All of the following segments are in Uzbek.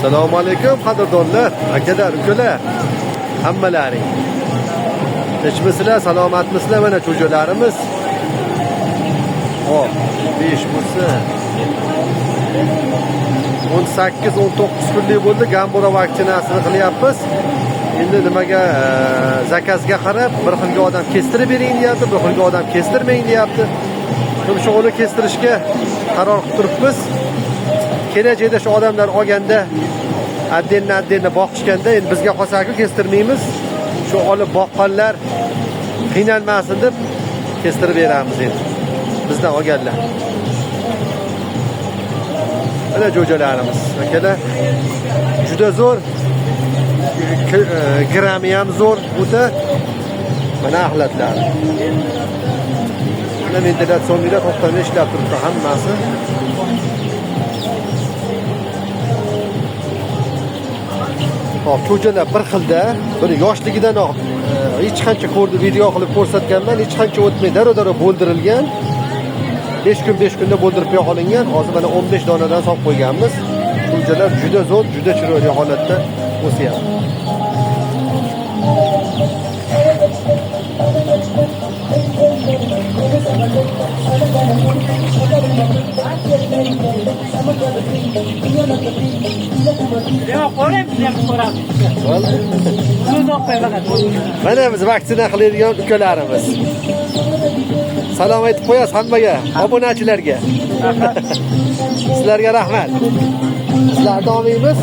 Assalomu alaykum qadrdonlar, akalar, ukalar, hammalaring. Tinchmisizlar, salomatmisizlar? Mana cho'jalarimiz. Hop, 5 bo'lsa 18-19 kunlik bo'ldi, Gambura vaksinasini qilyapmiz. Endi nimaga zakazga qarab bir xilga odam kestirib bering deyapti, bir xilga odam kestirmang deyapti. Tumshug'ini kestirishga qaror qilib turibmiz. Kelajakda shu odamlar olganda отдельно отдельно boqishganda endi bizga qolsa-ku kestirmaymiz. Shu olib boqqanlar qiynalmasin deb kestirib beramiz endi. Bizdan olganlar. Mana jo'jalarimiz, akalar. Juda zo'r. Grammi ham zo'r o'ta. Mana axlatlari. Mana ventilatsionlar to'xtamay ishlab turibdi hammasi. Hop, cho'jalar bir xilda, buni yoshligidanoq hech qancha ko'rdi, video qilib ko'rsatganman, hech qancha o'tmay darrov-darrov bo'ldirilgan. 5 kun 5 kunda bo'ldirib qo'ya olingan. Hozir mana 15 donadan solib qo'yganmiz. Cho'jalar juda zo'r, juda chiroyli holatda o'syapti. Bo'ldi. Mana biz vaksina qiladigan ukalarimiz. Salom aytib qo'yasiz hammaga, obunachilarga. Sizlarga rahmat. Sizlarni olmaymiz.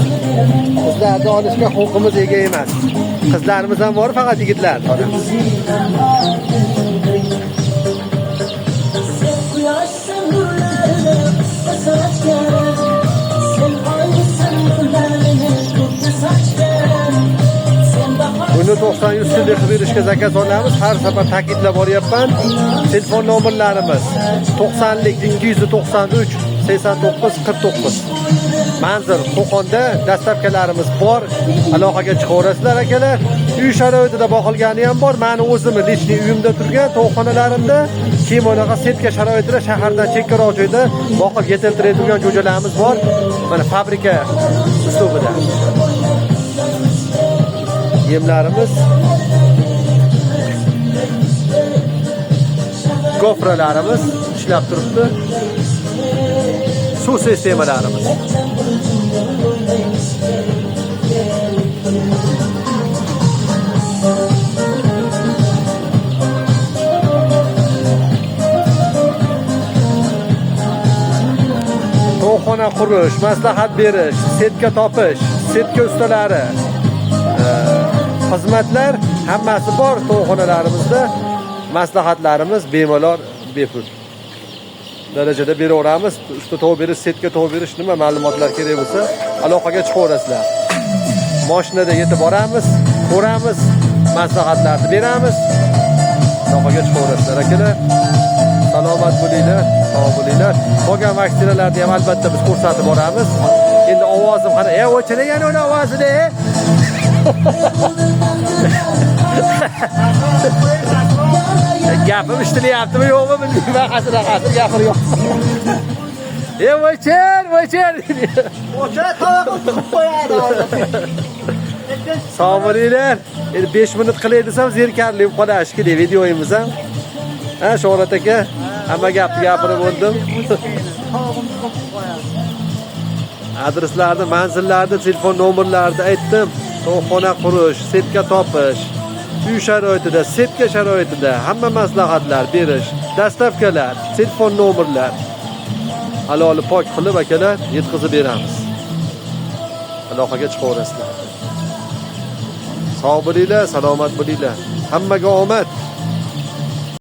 Sizlarni olishga huquqimiz ega emas. Qizlarimiz ham bor, faqat yigitlarni olamiz. Sen quyoshsan nurlarini sochgan, sen oysan nurlarini ko'kka sochgan, sen bahor Buni 90-100 kunlik qilib berishga zakaz olamiz. Har safar ta'kidlab boryapman. Telefon nomerlarimiz 90lik 293 89 49. Manzil Qo'qonda, dastavkalarimiz bor. Aloqaga chiqaverasizlar akalar. Uy sharoitida boqilgani ham bor. Meni o'zimni личный uyimda turgan tovuqxonalarimda, keyin bunaqa setka sharoitida shahardan chekkaroq joyda boqib yetiltiradigan jo'jalarimiz bor. Mana fabrika uslubida. Yemlarimiz, gofralarimiz ishlab turibdi. Suv sistemalarimiz. Tovuqxona qurish, maslahat berish, setka topish, setka ustalari, xizmatlar hammasi bor tovuqxonalarimizda. Maslahatlarimiz bemalol, bepul darajada beraveramiz. Usta tovuq berish, setka tovuq berish, nima ma'lumotlar kerak bo'lsa, aloqaga chiqaverasizlar. Mashinada yetib boramiz, ko'ramiz, maslahatlarni beramiz. Aloqaga chiqaverasizlar akalar. Salomat bo'linglar, sog' bo'linglar. Qolgan vaksinalarni ham albatta biz ko'rsatib boramiz. Endi ovozim qana, o'chiragan uni ovozini. Gapim eshitilyaptimi yo'qmi bilmayman, qasira-qasir gapiryapman. O'chir, o'chir. O'chir, tovoqni tiqib qo'yadi. Sog' bo'linglar. Endi 5 minut qilay desam zerikarli bo'lib qoladi shekilli videoyimiz ham. Ha, Shuhrat aka, hamma gapni gapirib bo'ldim. Tovoqni tiqib qo'yadi. Adreslarni, manzillarni, telefon nomerlarini aytdim. Tovuqxona qurish, setka topish, uy sharoitida, setka sharoitida hamma maslahatlar berish, dastavkalar, telefon nomerlar haloli pok qilib akalar yetkazib beramiz. Aloqaga chiqaverasizlar. Sog' bo'linglar, salomat bo'linglar. Hammaga omad.